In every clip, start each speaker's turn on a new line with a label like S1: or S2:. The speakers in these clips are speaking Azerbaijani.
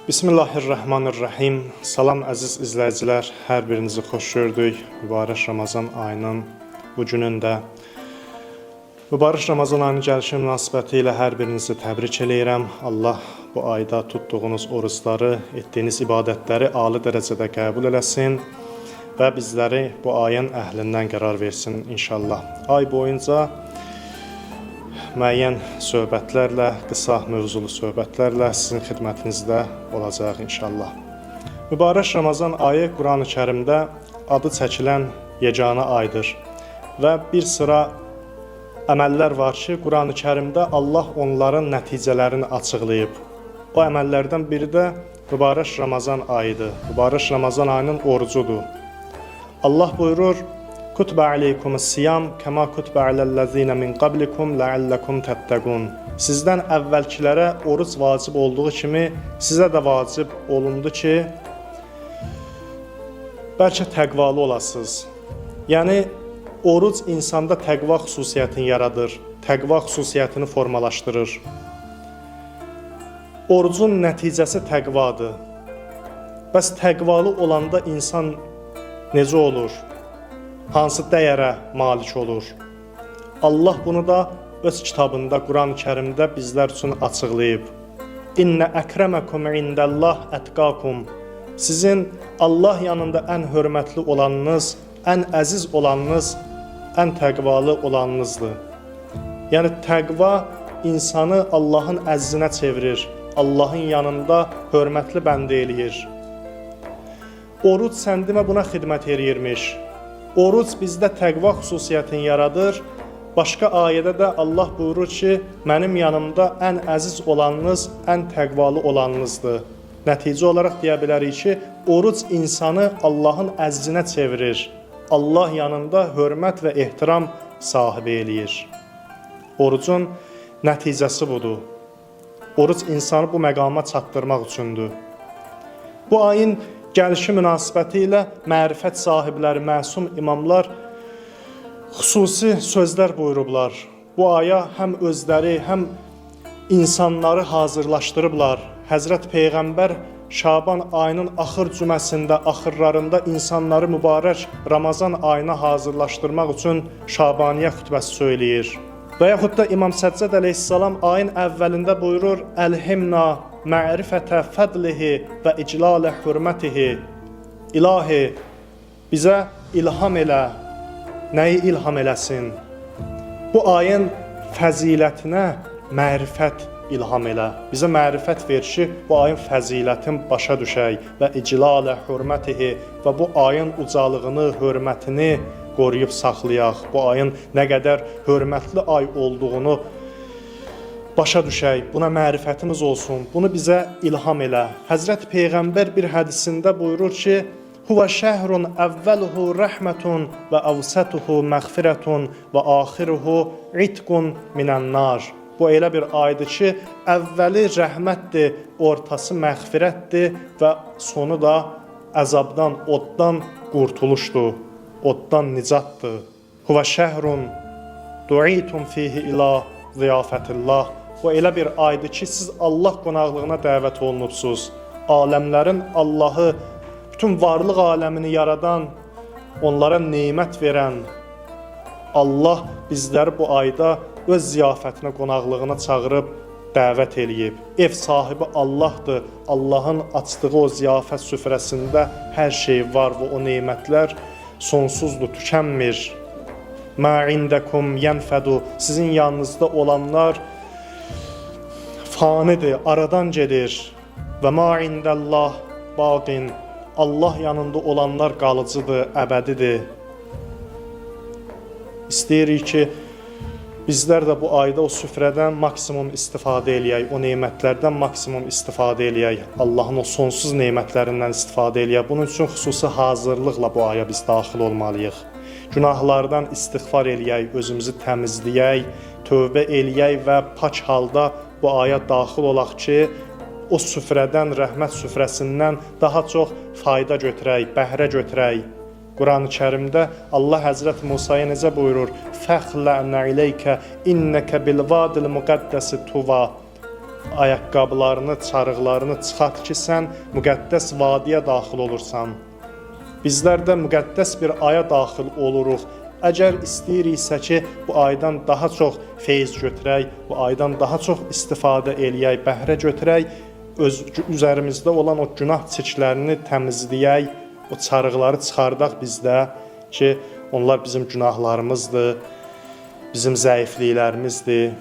S1: Bismillahirrahmanirrahim. Salam əziz izləyicilər, hər birinizi xoş gördük. Mübarək Ramazan ayının bu günündə. Mübarək Ramazan ayının gəlişi münasibəti ilə hər birinizi təbrik eləyirəm. Allah bu ayda tutduğunuz orucları, etdiyiniz ibadətləri ali dərəcədə qəbul eləsin və bizləri bu ayın əhlindən qərar versin inşallah. Ay boyunca müəyyən söhbətlərlə, qısa mövzulu söhbətlərlə sizin xidmətinizdə olacağıq inşallah. Mübarək Ramazan ayı Qurani-Kərimdə adı çəkilən yeganə aydır və bir sıra əməllər var ki, Qurani-Kərimdə Allah onların nəticələrini açıqlayıb. O əməllərdən biri də mübarək Ramazan ayıdır. Mübarək Ramazan ayının orucudur. Allah buyurur: "Kutba aleykumus-siyam kema kutba alellezine min qablikum la'allakum tattaqun." Sizdən əvvəlkilərə oruc vacib olduğu kimi sizə də vacib olundu ki, bəlkə təqvalı olasınız. Yəni oruc insanda təqva xüsusiyyətini yaradır, təqva xüsusiyyətini formalaşdırır. Orucun nəticəsi təqvadır. Bəs təqvalı olanda insan necə olur? Hansı dəyərə malik olur? Allah bunu da öz kitabında, Quran-ı Kərimdə bizlər üçün açıqlayıb. İnnə əkrəməkum indəllah ətqakum. Sizin Allah yanında ən hörmətli olanınız, ən əziz olanınız, ən təqvalı olanınızdır. Yəni təqva insanı Allahın əzizinə çevirir. Allahın yanında hörmətli bəndə eləyir. Oruc səndimə buna xidmət eləyirmiş. Oruc bizdə təqva xüsusiyyətini yaradır. Başqa ayədə də Allah buyurur ki, mənim yanımda ən əziz olanınız, ən təqvalı olanınızdır. Nəticə olaraq deyə bilərik ki, oruc insanı Allahın əzizinə çevirir. Allah yanında hörmət və ehtiram sahibi eləyir. Orucun nəticəsi budur. Oruc insanı bu məqama çatdırmaq üçündür. Bu ayın gəlişi münasibəti ilə mərifət sahibləri, məsum imamlar xüsusi sözlər buyurublar. Bu aya həm özləri, həm insanları hazırlaşdırıblar. Həzrət Peyğəmbər Şaban ayının axır cüməsində, axırlarında insanları mübarək Ramazan ayına hazırlaşdırmaq üçün Şabaniyə xutbəsi söyləyir. Və yaxud da İmam Səccad əleyhissalam ayın əvvəlində buyurur: "Əlhimna ma'rifətə fədlihi və iclalə hürmətihi." İlahi, bizə ilham elə. Nəyi ilham eləsin? Bu ayın fəzilətinə mərifət ilham elə. Bizə mərifət ver ki, bu ayın fəzilətini başa düşək və iclalə hürmətihi və bu ayın ucalığını, hörmətini qoruyub saxlayaq. Bu ayın nə qədər hörmətli ay olduğunu başa düşək, buna mərifətimiz olsun. Bunu bizə ilham elə. Həzrət Peyğəmbər bir hədisində buyurur ki, Huvə şəhrun əvvəluhu rəhmətun və əvsətuhu məğfirətun və axiruhu itqun minən-nar. Bu elə bir aydır ki, əvvəli rəhmətdir, ortası məğfirətdir və sonu da əzabdan, oddan qurtuluşdur, oddan nicatdır. Huvə şəhrun duitum fihi ila ziyafətillah. Bu elə bir aydır ki, siz Allah qonaqlığına dəvət olunubsuz. Aləmlərin Allahı, bütün varlıq aləmini yaradan, onlara nemət verən Allah bizləri bu ayda öz ziyafətinə, qonaqlığına çağırıb dəvət eləyib. Ev sahibi Allahdır. Allahın açdığı o ziyafət süfrəsində hər şey var və o nemətlər sonsuzdur, tükənmir. Mə indəkum yənfədu. Sizin yanınızda olanlar fanidir, aradan gedir. Və ma indəllah baqin. Allah yanında olanlar qalıcıdır, əbədidir. İstəyirik ki, bizlər də bu ayda o süfrədən maksimum istifadə eləyək, o nemətlərdən maksimum istifadə eləyək, Allahın o sonsuz nemətlərindən istifadə eləyək. Bunun üçün xüsusi hazırlıqla bu aya biz daxil olmalıyıq. Günahlardan istiğfar eləyək, özümüzü təmizləyək, tövbə eləyək və pak halda bu aya daxil olaq ki, o süfrədən, rəhmət süfrəsindən daha çox fayda götürək, bəhrə götürək. Quran-ı Kərimdə Allah Həzrət Musaya necə buyurur? Fəxlə'nə ileykə innəkə bil vadil müqəddəsi tuva. Ayaqqabılarını, çarıqlarını çıxart ki, sən müqəddəs vadiyə daxil olursan. Bizlər də müqəddəs bir aya daxil oluruq. Əgər istəyiriksə ki, bu aydan daha çox feyz götürək, bu aydan daha çox istifadə eləyək, bəhrə götürək, öz üzərimizdə olan o günah çirklərini təmizləyək, o çarıqları çıxardaq bizdə ki, onlar bizim günahlarımızdır, bizim zəifliklərimizdir,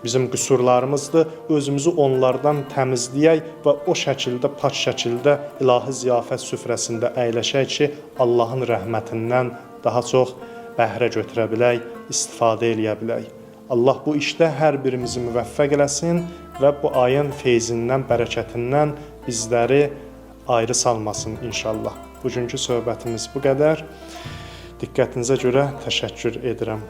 S1: bizim qüsurlarımızdır. Özümüzü onlardan təmizləyək və o şəkildə, pak şəkildə ilahi ziyafət süfrəsində əyləşək ki, Allahın rəhmətindən daha çox bəhrə götürə bilək, istifadə eləyə bilək. Allah bu işdə hər birimizi müvəffəq eləsin və bu ayın feyzindən, bərəkətindən bizləri ayrı salmasın inşallah. Bugünkü söhbətimiz bu qədər. Diqqətinizə görə təşəkkür edirəm.